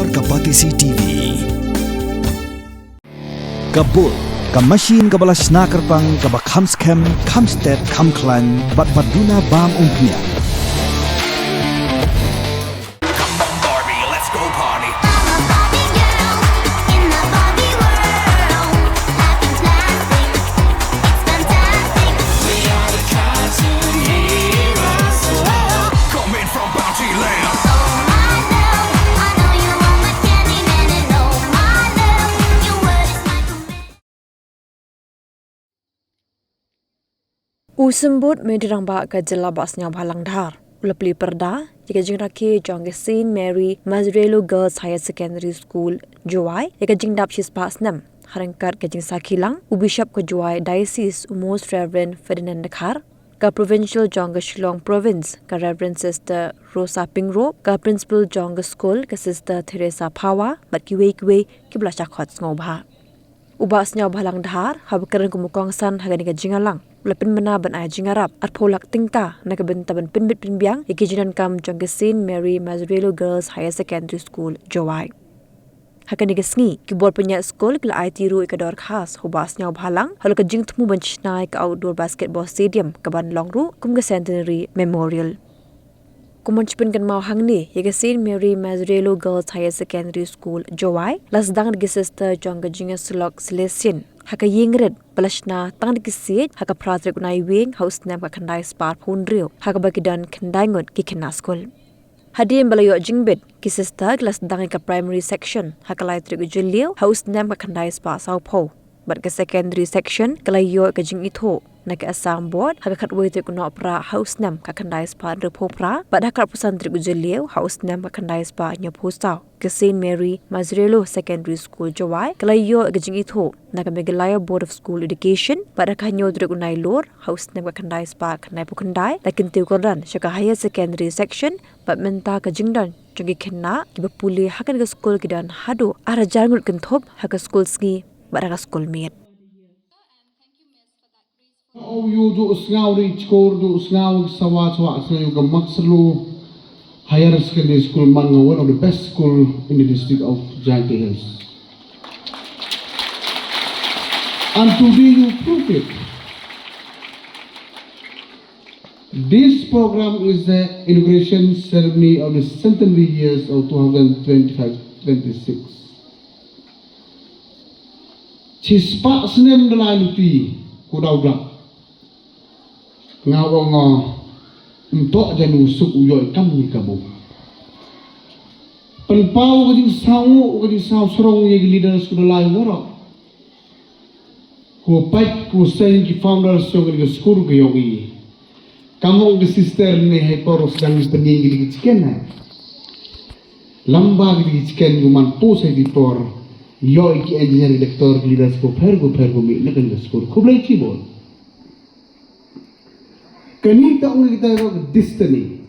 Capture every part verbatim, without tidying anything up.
Ka Batesi T V. Ka Bull, ka machine kaba la shna kyrpang, kaba kham skhem, kham stet, kham khlaiñ, bad ba duna bam umphniang. Come on, Barbie, let's go party. I'm a Barbie girl in the Barbie world. Life is plastic, it's fantastic. We are the cartoon heroes. Whoa. Coming from Bounty Land. Oh my love, I know you want my Candyman, and oh my love, your word is my command. U Symbud Myntri Rangbah ka Jylla Bah Sniawbhalang Dhar u la plie pyrda ïa ka jingrakhe jong ka Saint Mary Mazzarello Girls Higher Secondary School, Jowai, ïa ka jingdap shispah snem, ha ryngkat ka jingsakhi lang u Bishop ka Jowai Diocese, u Most Reverend Ferdinand Dkhar, ka Provincial jong ka Shillong Province, ka Reverend Sister Rosa Pyngrope, ka Principal jong ka skul, ka Sister Theresa Phawa, bad kiwei kiwei kiba la shah khot sngewbha. U Bah Sniawbhalang Dhar, haba kren kum u kongsan ha kane ka jingïalang, u la pynbna ban ai jingïarap arphew lak tyngka na ka bynta ban pynbit pynbiang ïa ki jingdonkam jong ka Saint Mary Mazzarello Girls Higher Secondary School, Jowai. Ha kane ka sngi, ki bor pynïaid skul ki la aiti ruh ïa ka dorkhas ha u Bah Sniawbhalang halor ka jingthmu ban shna ïa ka outdoor basketball stadium, kaban long ruh kum ka Centenary Memorial. Kum ban pynkynmaw hangne ïa ka Saint Mary Mazzarello Girls Higher Secondary School, Jowai, la sdang da ki sister jong ka jingïasyllok Salesian ha ka ïingrit ba la shna tang da ki siej ha ka phra tarik u Naiwieng ha u snem khatkhyndai spah arphew hynriew, ha kaba ki don khyndai ngut ki khynnah skul. Hadien ba la ïoh jingbit, ki sister ki la sdang ïa ka primary section ha ka lai tarik u Jylliew ha u snem khatkhyndai spah sawphew, bad ka secondary section ka la ïoh ïa ka jingithuh na ka Assam Board ha ka khatwei tarik u Nohprah ha u snem khatkhyndai spah hynriewphew phra, bad ha ka arphew san tarik u Jylliew ha u snem khatkhyndai spah hynñiewphew saw, ka Saint Mary Mazzarello Secondary School, Jowai, ka la ïoh ïa ka jingithuh na ka Meghalaya Board of School Education, bad ha ka hynñiew tarik u Nailur ha u snem khatkhyndai spah khyndaiphew khyndai, la kyntiew kyrdan sha ka higher secondary section, bad mynta ka jingdon jong ki khynnah kiba pule ha kane ka skul ki don haduh ar hajar ngut kynthup ha ka skul sngi bad ha ka skul miet. Oh, ïoh ju sngew ri chkor, ju sngew sawa chwa, sngew ka Maksarlo Higher Secondary School man nga one of the best school in the district of Jaintia Hills. And today you prove it. This program is the inauguration ceremony of the centenary years of two thousand twenty-five twenty-six. Shispah snem da lai luti, ko daw dap. Nga ong, ym toh jan u suk u ïoh kam ni kabu. Pynpaw ka jingsngew, ka jingsngew sarong ïa ki leaders ko da lai waroh. Ko pait ko seng ki founders jong ka skul ka ïoh i. Kam ong ka sister ne hai por sdang pynïeng ki chicken ha. Lamba ki chicken ko man pus hai di por. Ïoh i ki engineer, ki doctor, ki leaders ko pher ko pher ko mih na ka skul. Khublei chibun. Kani ta ong kita ka destiny.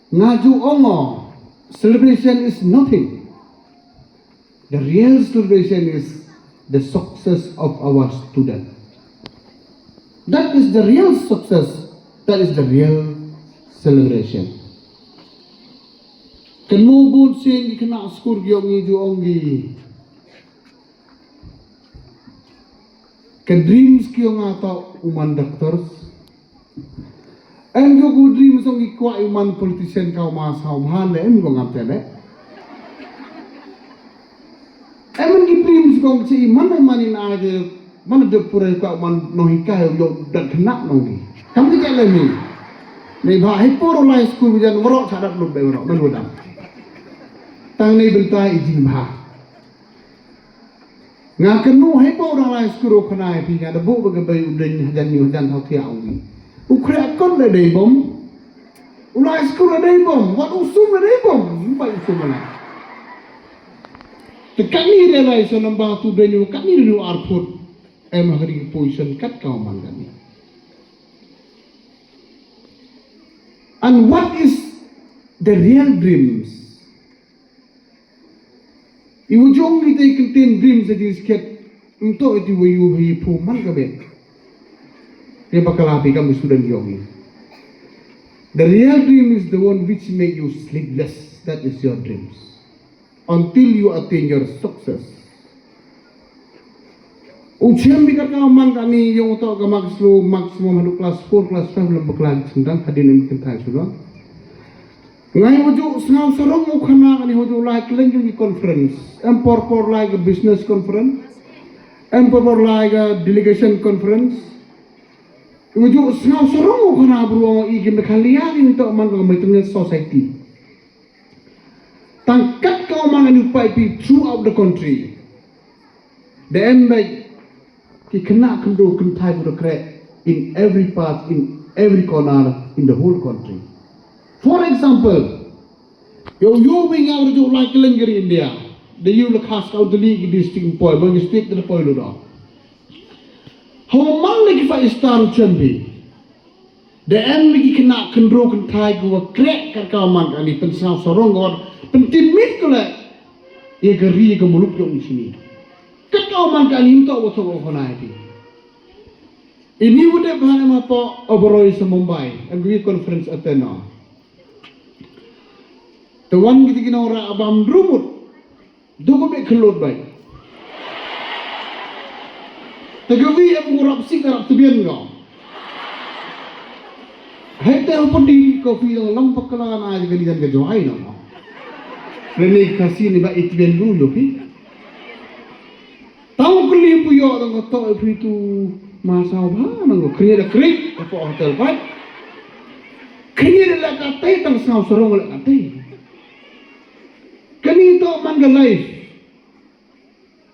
Nga ju ong, celebration is nothing. The real celebration is the success of our student. That is the real success. That is the real celebration. Kynmaw bun sien ki khynnah skul ki ong ngi ju ong ngi. Ka dreams ki ong nga toh u man doctors. Em ko ku dreams ong ki kwah u man politician ka u ma saw man le em ko ngam te le. Em ki dreams ko ong chi man man in a je man de pura kwah u man nonghikai u dak khynnah nong ki. Kam ki le mi. Nei ba hi pur lai skul jan waroh cha dak lut be waroh man wadam. Tang nei bynta i jingbha. Nga kynmaw hei ba u dang lai skul u khynnah phi nga da buh ba ka bei u deng hajan ïu hajan thaw thiah u ngi. U khreh kot la dei bom. U lai skul la dei bom. Wat u sum la dei bom. Ba u sum la. Te katni realize sa namba tu deng u katni deng u arput. Em ha ri position kat ka man katni. And what is the real dreams? I wa jong ni te kyntien dreams ha jingsakhiat, ym toh i te wa ïoh ha i phu man ka bek. Te ba ka la phi kam student jong i. The real dream is the one which make you sleepless. That is your dreams. Until you attain your success. U chem bi kat ka man kani ïong to ka maximum, maximum haduh class four, class five lem bakla ki sendang hadien em kin thai sudah. Ngai wajok sngau sarong u khana kani wajok lai keleng ki conference. Em por por lai ka business conference. Em por por lai ka delegation conference. Wajok sngau sarong u khana bru i ki Meghalaya ki to man ka Maitrangel society. Tang kat ka man kani u pai pi throughout the country. The end, like, ki khynnah khyndew kynthai bad krek in every part, in every corner, in the whole country. For example, ïoh ïoh bynñiaw rujuk lai kylleng ka ri India. Da ïoh la khas ka u Delhi ki district poi, ba ki state da poi lu da. Hawa man la ki five star u champi. Da em ki khynnah khyndew kynthai ki wa krek kat ka man kani pynsngaw sarong ka wa pyntimit ko le. Ïa ka ri ka muluk jong i sini. Kat ka man kani mynta wa thoh wa khonai ti. Ini wa dep ha em hapoh Oberoi sa Mumbai, em ki conference attend no. Te wan ki ti ki nong ra abam rumut. Duk ko bek khlut bai. Te ka wi em ko rap sik rap tbian ko. Hai te upon di ko pi dong lam pakala na aja ka di jan ka jawai no. Rene ka si ni ba itbian ru yo pi. Tau kli pu yo dong ko to pi tu ma sau ba nang ko kri da kri ko hotel bai. Kri da la ka te tang sau sarong la ka te. Kani to man ka life.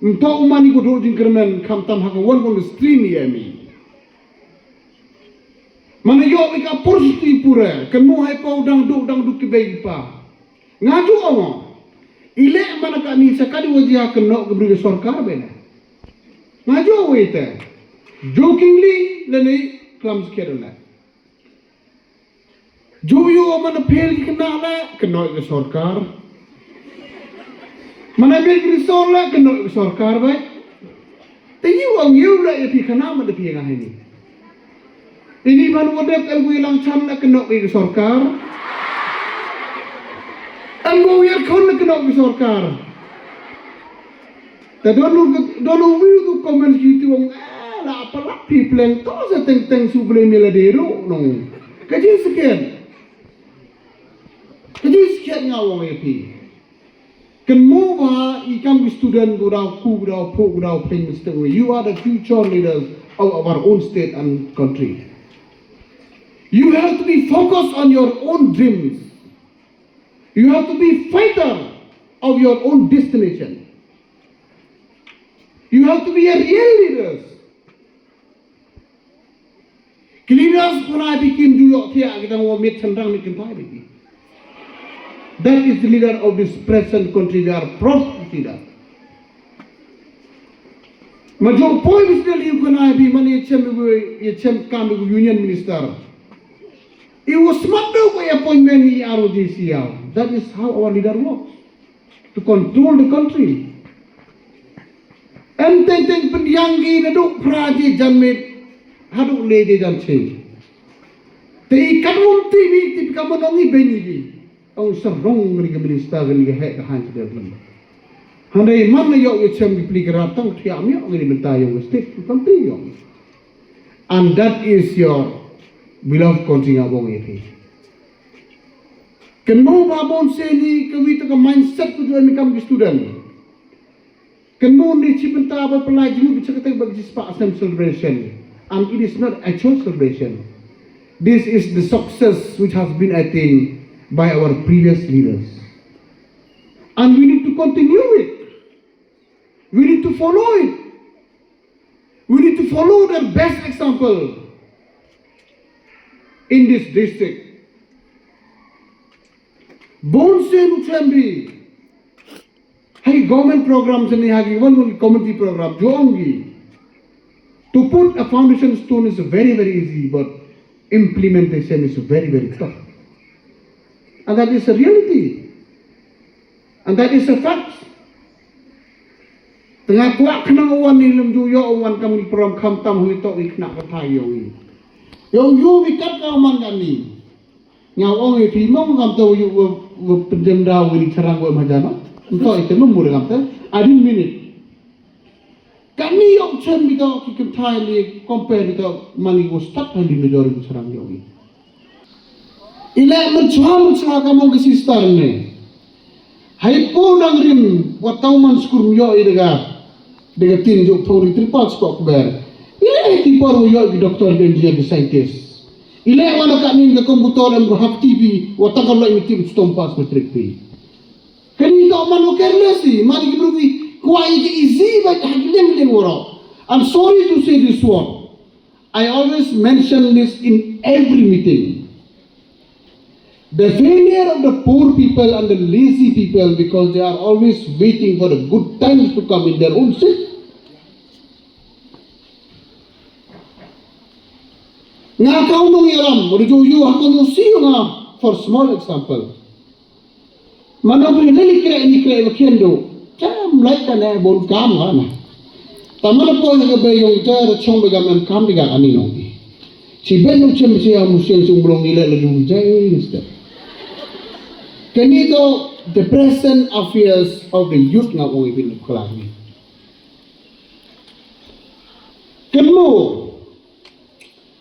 Nto u mani ko duk jingkyrmen khamtam ha ka wan wan ka stream i emi. Mana ïoh ika pursti pura, kan mo hai pau dang duk dang duk ki bei pa. Nga ju ong. Ile mana ka ni sa ka di waji ha ka nok ka bri ka sorkar bene. Nga ju ong ite. Jokingly lene klam skeda le. Ju ïoh mana phel ki khynnah le, kynnoh ka sorkar. Mana phel ki resort le, kynnoh ka sorkar bai. Te ïoh ong ïoh le ïa phi khynnah mana phi nga hini. Ini ban wadep el wi lang cham le kynnoh ka sorkar. Em bo ïa khon le kynnoh ka sorkar. Te don lu don lu view tu comment ki tu ong eh, la palat phi pleng to sa teng teng su blame la de ru nong. Ka ji sket. Ka ji sket nga wong ïa phi. Kan mo ba i kam ki student gu dau ku gu dau phu gu dau pleng mistake. You are the future leaders of our own state and country. You have to be focused on your own dreams. You have to be fighter of your own destination. You have to be a real leaders. Ki leaders puna bi kim ju yok thiah ki tang wa mit tendang mit kim pai bi. That is the leader of this present country. We are proud to see that. Ma jong poi minister yu kuna bi man ye chem yu ye chem kam yu union minister. It was smart do ko appointment ni R O G C L. That is how our leader works. To control the country. Em teng teng pyndiang ki na duk phra ji jan mit haduk le ji jan chi. Te i kat won ti bi ti ka mon ong i ben i ji. Ong sarong ri ka minister ka ni ka hek ka han chi development. Hande man na yok i chem ki pli ka rat tang thiam yok ni mynta yong state country yong. And that is your beloved country nga bong i phi. Kynmaw ba bon se ni ka wi to ka mindset ku juan ni kam ki student. Kynmaw ni chi bynta ba pynlai jingmut ki chakatek ba ki spah sem celebration. And it is not actual celebration. This is the success which has been attained by our previous leaders. And we need to continue it. We need to follow it. We need to follow their best example in this district. Bon sen u chambi. Hai government programs ni hagi one one community program jongi. To put a foundation stone is very, very easy, but implementation is very, very tough. And that is a reality. And that is a fact. Tengah kuak kena wan ni lem ju yo wan kam ni program kam tam hui tok ni kena kata yo ni. Yo yo ni kat ka man kan ni. Nga ong ïa phi mo ngam tau ïa u, u, u pynjem da u ri charang u em hajan no. Nto ite mo mur ngam te. I didn't mean it. Kane ïoh chen bito ki kynthai li compare bito man ngi u start ha li majority u charang ïoh ngi. Ile mynchwa mynchwa ka mong ka sister ne. Hai po dang rim wat tang man skur ïoh i dega. Dega tin juk thong ri tripal spok ber. Ile ki por ïoh ki doctor ki engineer ki scientist. Ile wan ka nin ka computer em ko hap T V wat tang ka loi mi tim stom pass matric pi. Kani to man wa careless i man ki bru ki kwa i ki easy ba ha ki leng leng waro. I'm sorry to say this word. I always mention this in every meeting. The failure of the poor people and the lazy people because they are always waiting for the good times to come in their own seat. Nga kau nong yaram, udah jauh jauh aku nong siu nga. For small example, mano pun lili kre ni kre ba kian do. Tam lai ka ne bon kam nga na. Tamana po nga ba yong ja ra chong ba gam em kam diga ani nong di. Ci ben no chem ci amu siang sung blong ni le la jung jai ni step. Kani to the present affairs of the youth nga ong ibin kelas ni. Kanu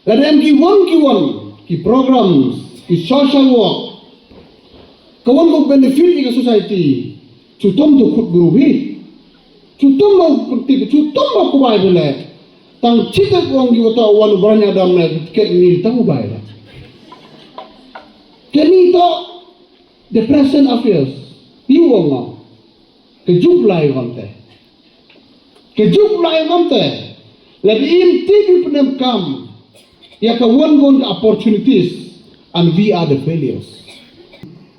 Lada em ki wan ki wan ki programs ki social work ka wan ko benefit ïa ka society. Chutom to khut guru hi chutom ba kunti chutom ba kubai bele tang chitak wang ki wata wan branya dam na ki tiket ni tang ubai la. Kani to the present affairs. Yu wang ka juk lai wang te. Ka juk lai ngam te. Lada im ti bi pnem kam ïa ka wan wan ka opportunities and we are the failures.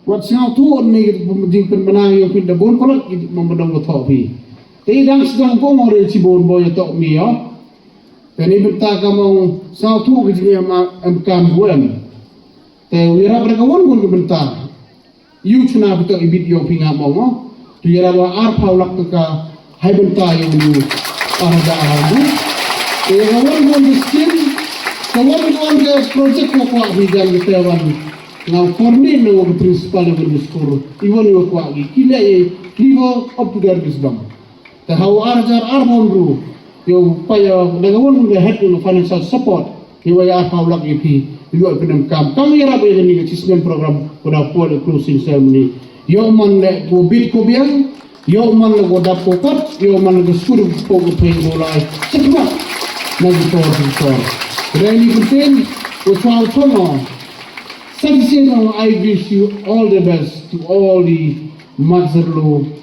Wat sngau tu on ni jing pen menang ïa pin da bon kolot ki mong bedong ko thok pi. Te dang sedang ko ngore ci bon boy tok mi ïa. Te ni benta ka mong sngau tu ki jing ïa ma em kam buem. Te wira pada ka wan wan ka benta. Yu chuna bito ibit yong phi nga mong mo. Tu yara wa ar phaw lak taka hai benta yong yu. Ar da ar du. Te ka wan wan ka skin. Ka wan wan ka project ko kwa hi jan ka tewan. Nga korni na wa ka principal yong ka school. Iwan yong kwa ki kila e kliwa up to their wisdom. Te ha u ar hajar ar bun ru ïa u paya da ka wan ka head u financial support ïa u ar phaw lak ïa phi ïa u pyndonkam kam ïa rap ïa kani ka chisnem program. Ko da poi closing ceremony ïa u man le ko bit ko biang ïa u man le ko dap ko kot ïa u man le ko skur ko ko pei ko lai. Chakma na ki tor ki tor. Reni kuntin ko chwa u chono. Sensei, I wish you all the best to all the Matzerlo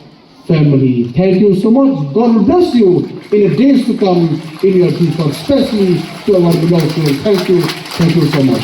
family. Thank you so much. God will bless you in the days to come in your future, especially to our beloved children. Thank you. Thank you so much.